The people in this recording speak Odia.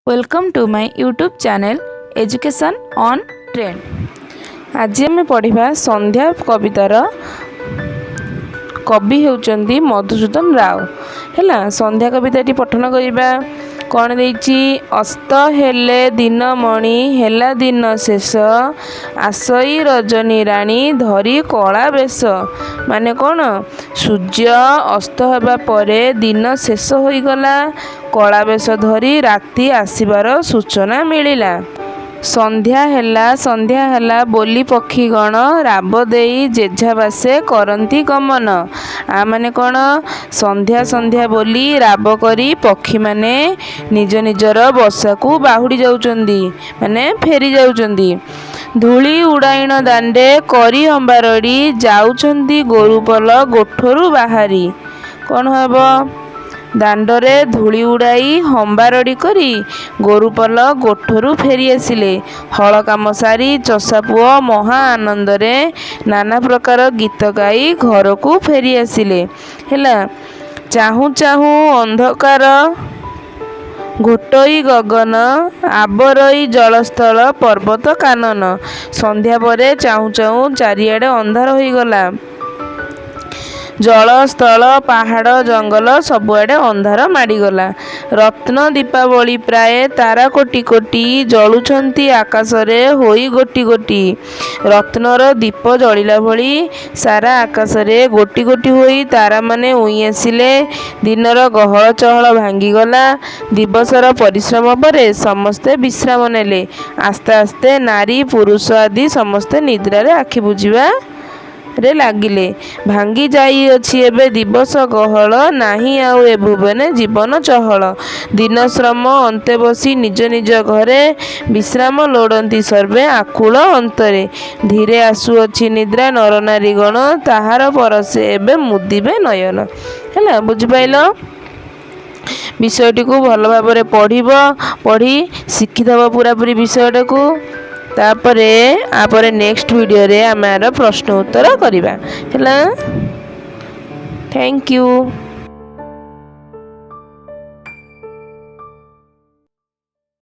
Welcome to my YouTube channel, Education on Trend. ଆଜି ଆମେ ପଢ଼ିବା ସନ୍ଧ୍ୟା କବିତାର କବି ହେଉଛନ୍ତି ମଧୁସୂଦନ ରାଓ। ହେଲା, ସନ୍ଧ୍ୟା କବିତାଟି ପଠନ କରିବା। କ'ଣ ଦେଇଛି? ଅସ୍ତ ହେଲେ ଦିନମଣି, ହେଲା ଦିନ ଶେଷ, ଆସଇ ରଜନୀ ରାଣୀ ଧରି କଳା ବେଶ। ମାନେ କ'ଣ? ସୂର୍ଯ୍ୟ ଅସ୍ତ ହେବା ପରେ ଦିନ ଶେଷ ହୋଇଗଲା। କଳା ବେଶ ଧରି ରାତି ଆସିବାର ସୂଚନା ମିଳିଲା। ସନ୍ଧ୍ୟା ହେଲା, ସନ୍ଧ୍ୟା ହେଲା ବୋଲି ପକ୍ଷୀଗଣ ରାବ ଦେଇ ଯେଝା ବାସେ କରନ୍ତି ଗମନ। ଆ ମାନେ କ'ଣ? ସନ୍ଧ୍ୟା ସନ୍ଧ୍ୟା ବୋଲି ରାବ କରି ପକ୍ଷୀମାନେ ନିଜ ନିଜର ବସାକୁ ବାହୁଡ଼ି ଯାଉଛନ୍ତି, ମାନେ ଫେରି ଯାଉଛନ୍ତି। ଧୂଳି ଉଡ଼ାଇଣ ଦାଣ୍ଡେ କରି ହମ୍ବାରଡ଼ି, ଯାଉଛନ୍ତି ଗୋରୁପଲ ଗୋଠରୁ ବାହାରି। କ'ଣ ହେବ? ଦାଣ୍ଡରେ ଧୂଳି ଉଡ଼ାଇ ହମ୍ବାରଡ଼ି କରି ଗୋରୁପଲ ଗୋଠରୁ ଫେରି ଆସିଲେ। ହଳ କାମ ସାରି ଚଷାପୁଅ ମହା ଆନନ୍ଦରେ ନାନା ପ୍ରକାର ଗୀତ ଗାଇ ଘରକୁ ଫେରି ଆସିଲେ। ହେଲା, ଚାହୁଁ ଚାହୁଁ ଅନ୍ଧକାର ଘୋଟଇ ଗଗନ, ଆବରଇ ଜଳସ୍ଥଳ ପର୍ବତ କାନନ। ସନ୍ଧ୍ୟା ପରେ ଚାହୁଁ ଚାହୁଁ ଚାରିଆଡ଼େ ଅନ୍ଧାର ହୋଇଗଲା। ଜଳ, ସ୍ଥଳ, ପାହାଡ଼, ଜଙ୍ଗଲ ସବୁଆଡ଼େ ଅନ୍ଧାର ମାଡ଼ିଗଲା। ରତ୍ନ ଦୀପାବଳି ପ୍ରାୟ ତାରା କୋଟି କୋଟି, ଜଳୁଛନ୍ତି ଆକାଶରେ ହୋଇ ଗୋଟି ଗୋଟି। ରତ୍ନର ଦୀପ ଜଳିଲା ଭଳି ସାରା ଆକାଶରେ ଗୋଟି ଗୋଟି ହୋଇ ତାରାମାନେ ଉଇଁ ଆସିଲେ। ଦିନର ଗହଳ ଚହଳ ଭାଙ୍ଗିଗଲା। ଦିବସର ପରିଶ୍ରମ ପରେ ସମସ୍ତେ ବିଶ୍ରାମ ନେଲେ। ଆସ୍ତେ ଆସ୍ତେ ନାରୀ ପୁରୁଷ ଆଦି ସମସ୍ତେ ନିଦ୍ରାରେ ଆଖି ବୁଜିବାରେ ଲାଗିଲେ। ଭାଙ୍ଗି ଯାଇଅଛି ଏବେ ଦିବସ ଗହଳ, ନାହିଁ ଆଉ ଏ ଭୁବନେ ଜୀବନ ଚହଳ। ଦିନ ଶ୍ରମ ଅନ୍ତେ ବସି ନିଜ ନିଜ ଘରେ ବିଶ୍ରାମ ଲୋଡ଼ନ୍ତି ସର୍ବେ ଆକୁଳ ଅନ୍ତରେ। ଧୀରେ ଆସୁଅଛି ନିଦ୍ରା ନରନାରୀଗଣ, ତାହାର ପରଶେ ଏବେ ମୁଦିବେ ନୟନ। ହେଲା, ବୁଝିପାରିଲ? ବିଷୟଟିକୁ ଭଲ ଭାବରେ ପଢ଼ିବ, ପଢ଼ି ଶିଖିଦେବ ପୁରାପୁରି ବିଷୟଟାକୁ। ତାପରେ ଆପରେ ନେକ୍ସଟ ଭିଡ଼ିଓରେ ଆମେ ଆର ପ୍ରଶ୍ନ ଉତ୍ତର କରିବା। ହେଲା, thank you.